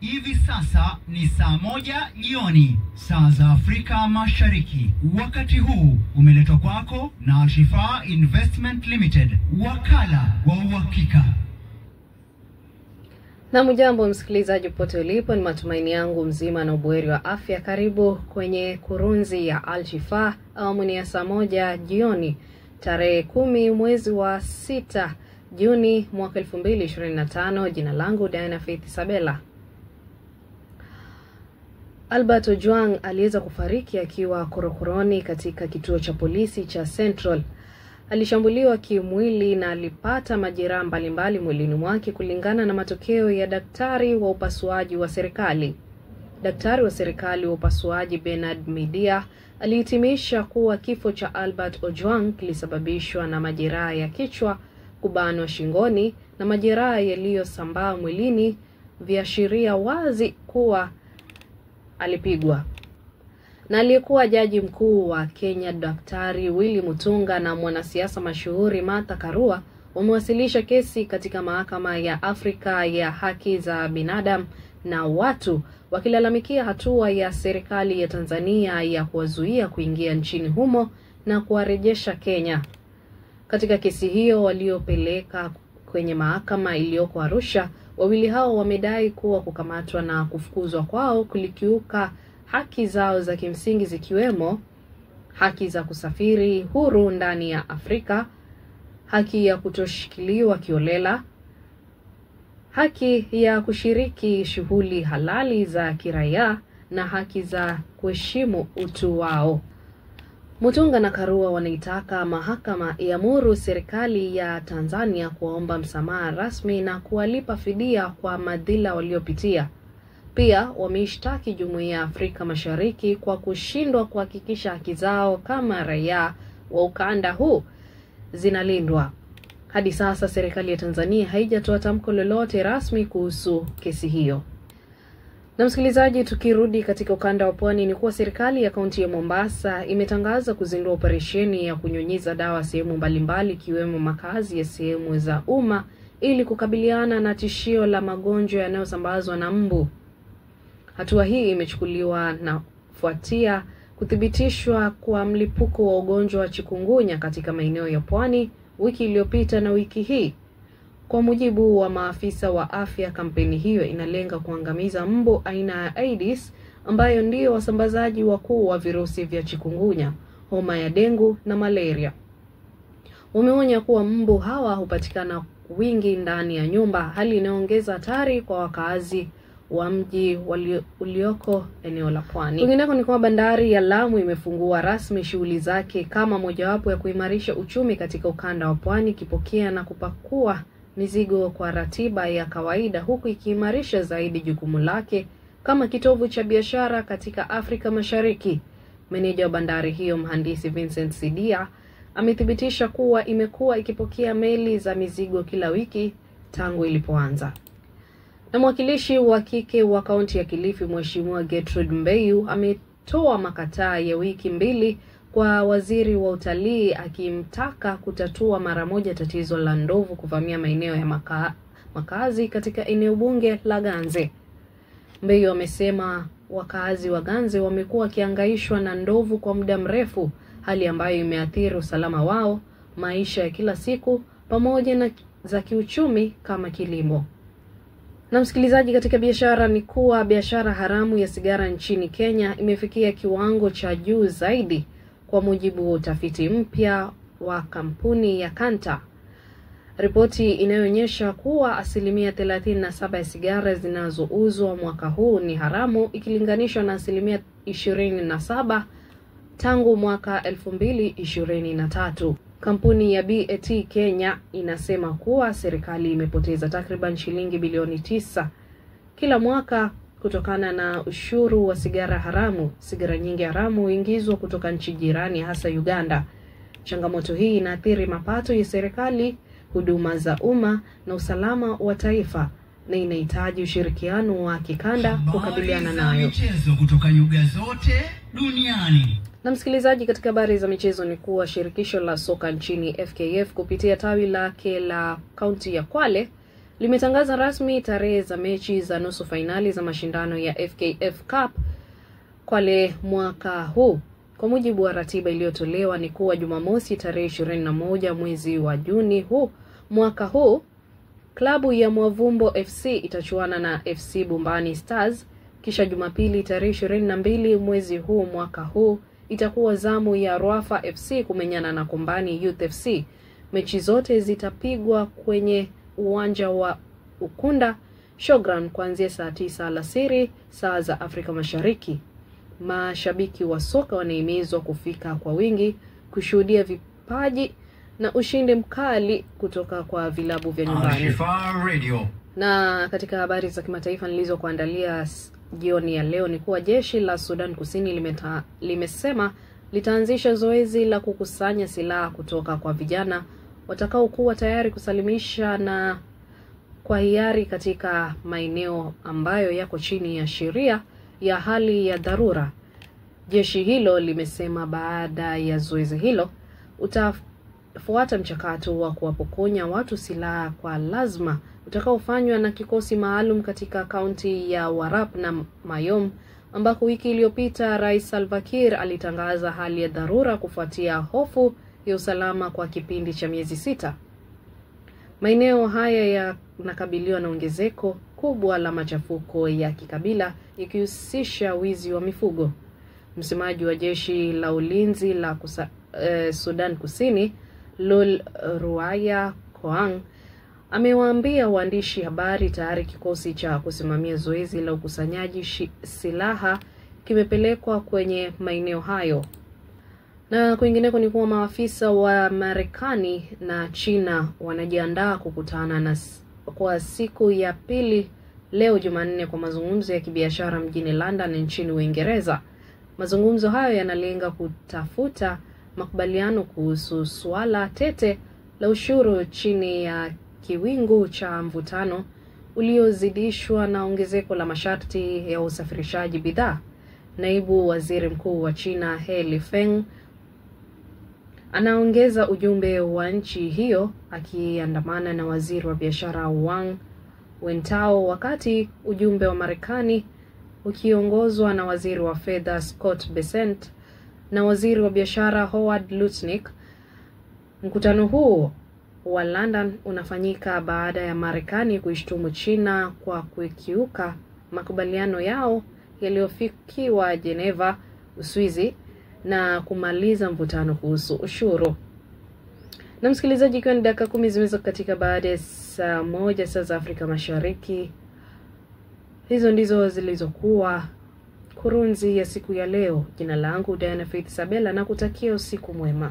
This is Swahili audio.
Hivi sasa ni saa 1 jioni, saa za Afrika Mashariki. Wakati huu umeletwa kwako na Alshifa Investment Limited, wakala wa uhakika. Na mjambo msikilizaji popote ulipo, ni matumaini yangu mzima na ubuheri wa afya. Karibu kwenye kurunzi ya Alshifa, awamu ni ya saa 1 jioni, tarehe 10 mwezi wa 6 Juni mwaka 2025. Jina langu Diana Faith Isabella. Albert Ojwang aliweza kufariki akiwa korokoroni katika kituo cha polisi cha Central. Alishambuliwa kimwili na alipata majeraha mbalimbali mwilini mwake kulingana na matokeo ya daktari wa upasuaji wa serikali. Daktari wa serikali wa upasuaji Bernard Midia alihitimisha kuwa kifo cha Albert Ojwang kilisababishwa na majeraha ya kichwa, kubanwa shingoni na majeraha yaliyosambaa mwilini, viashiria wazi kuwa alipigwa. Na aliyekuwa jaji mkuu wa Kenya Daktari Willy Mutunga na mwanasiasa mashuhuri Martha Karua wamewasilisha kesi katika mahakama ya Afrika ya haki za binadamu na watu, wakilalamikia hatua ya serikali ya Tanzania ya kuwazuia kuingia nchini humo na kuwarejesha Kenya. Katika kesi hiyo waliopeleka kwenye mahakama iliyoko Arusha, wawili hao wamedai kuwa kukamatwa na kufukuzwa kwao kulikiuka haki zao za kimsingi, zikiwemo haki za kusafiri huru ndani ya Afrika, haki ya kutoshikiliwa kiolela, haki ya kushiriki shughuli halali za kiraia na haki za kuheshimu utu wao. Mutunga na Karua wanaitaka mahakama iamuru serikali ya Tanzania kuwaomba msamaha rasmi na kuwalipa fidia kwa madhila waliopitia. Pia wameishtaki Jumuiya ya Afrika Mashariki kwa kushindwa kuhakikisha haki zao kama raia wa ukanda huu zinalindwa. Hadi sasa serikali ya Tanzania haijatoa tamko lolote rasmi kuhusu kesi hiyo. Na msikilizaji, tukirudi katika ukanda wa pwani ni kuwa serikali ya kaunti ya Mombasa imetangaza kuzindua operesheni ya kunyunyiza dawa sehemu mbalimbali ikiwemo makazi ya sehemu za umma ili kukabiliana na tishio la magonjwa yanayosambazwa na mbu. Hatua hii imechukuliwa na kufuatia kuthibitishwa kwa mlipuko wa ugonjwa wa chikungunya katika maeneo ya pwani wiki iliyopita na wiki hii. Kwa mujibu wa maafisa wa afya, kampeni hiyo inalenga kuangamiza mbu aina ya Aedes ambayo ndiyo wasambazaji wakuu wa virusi vya chikungunya, homa ya dengu na malaria. Wameonya kuwa mbu hawa hupatikana wingi ndani ya nyumba, hali inayoongeza hatari kwa wakaazi wa mji ulioko eneo la pwani. Kwingineko ni kwamba bandari ya Lamu imefungua rasmi shughuli zake kama mojawapo ya kuimarisha uchumi katika ukanda wa pwani, ikipokea na kupakua mizigo kwa ratiba ya kawaida, huku ikiimarisha zaidi jukumu lake kama kitovu cha biashara katika Afrika Mashariki. Meneja wa bandari hiyo Mhandisi Vincent Sidia amethibitisha kuwa imekuwa ikipokea meli za mizigo kila wiki tangu ilipoanza. Na mwakilishi wa kike wa kaunti ya Kilifi Mheshimiwa Gertrude Mbeyu ametoa makataa ya wiki 2 kwa waziri wa utalii akimtaka kutatua mara moja tatizo la ndovu kuvamia maeneo ya makazi katika eneo bunge la Ganze. Mbeyu amesema wakazi wa Ganze wamekuwa wakihangaishwa na ndovu kwa muda mrefu, hali ambayo imeathiri usalama wao, maisha ya kila siku pamoja na za kiuchumi kama kilimo. Na msikilizaji, katika biashara ni kuwa biashara haramu ya sigara nchini Kenya imefikia kiwango cha juu zaidi kwa mujibu wa utafiti mpya wa kampuni ya Kanta. Ripoti inayoonyesha kuwa 37% ya sigara zinazouzwa mwaka huu ni haramu ikilinganishwa na 27% tangu mwaka 2023. Kampuni ya BAT Kenya inasema kuwa serikali imepoteza takriban shilingi bilioni 9 kila mwaka kutokana na ushuru wa sigara haramu. Sigara nyingi haramu huingizwa kutoka nchi jirani, hasa Uganda. Changamoto hii inaathiri mapato ya serikali, huduma za umma na usalama wa taifa, na inahitaji ushirikiano wa kikanda kukabiliana nayo. Michezo kutoka nyuga zote duniani. Na msikilizaji, katika habari za michezo ni kuwa shirikisho la soka nchini FKF kupitia tawi lake la kaunti ya Kwale limetangaza rasmi tarehe za mechi za nusu fainali za mashindano ya FKF Cup Kwale mwaka huu. Kwa mujibu wa ratiba iliyotolewa ni kuwa Jumamosi tarehe 21 mwezi wa Juni huu mwaka huu, klabu ya Mwavumbo FC itachuana na FC Bumbani Stars. Kisha Jumapili tarehe 22 mwezi huu mwaka huu itakuwa zamu ya Rwafa FC kumenyana na Kombani Youth FC. Mechi zote zitapigwa kwenye uwanja wa Ukunda Showground kuanzia saa 9 alasiri saa za Afrika Mashariki. Mashabiki wa soka wanahimizwa kufika kwa wingi kushuhudia vipaji na ushindi mkali kutoka kwa vilabu vya nyumbani. Alshifa Radio. Na katika habari za kimataifa nilizokuandalia jioni ya leo ni kuwa jeshi la Sudan Kusini limesema litaanzisha zoezi la kukusanya silaha kutoka kwa vijana watakaokuwa tayari kusalimisha na kwa hiari katika maeneo ambayo yako chini ya sheria ya hali ya dharura. Jeshi hilo limesema baada ya zoezi hilo utafuata mchakato wa kuwapokonya watu silaha kwa lazima utakaofanywa na kikosi maalum katika kaunti ya Warap na Mayom, ambako wiki iliyopita Rais Salva Kiir alitangaza hali ya dharura kufuatia hofu ya usalama kwa kipindi cha miezi 6. Maeneo haya yanakabiliwa na ongezeko kubwa la machafuko ya kikabila ikihusisha wizi wa mifugo. Msemaji wa jeshi la ulinzi la Sudan Kusini, Lul Ruaya Koang, amewaambia waandishi habari tayari kikosi cha kusimamia zoezi la ukusanyaji silaha kimepelekwa kwenye maeneo hayo. Na kwingineko ni kuwa maafisa wa Marekani na China wanajiandaa kukutana na kwa siku ya pili leo Jumanne kwa mazungumzo ya kibiashara mjini London nchini Uingereza. Mazungumzo hayo yanalenga kutafuta makubaliano kuhusu suala tete la ushuru chini ya kiwingu cha mvutano uliozidishwa na ongezeko la masharti ya usafirishaji bidhaa. Naibu Waziri Mkuu wa China He Lifeng anaongeza ujumbe wa nchi hiyo akiandamana na Waziri wa Biashara Wang Wentao, wakati ujumbe wa Marekani ukiongozwa na Waziri wa Fedha Scott Bessent na Waziri wa Biashara Howard Lutnick. Mkutano huo wa London unafanyika baada ya Marekani kuishtumu China kwa kukiuka makubaliano yao yaliyofikiwa Geneva, Uswizi, na kumaliza mvutano kuhusu ushuru. Na msikilizaji, ikiwa ni dakika 10 zimeweza katika baada ya saa 1 saa za Afrika Mashariki, hizo ndizo zilizokuwa kurunzi ya siku ya leo. Jina langu Diana Faith Sabela na kutakia usiku mwema.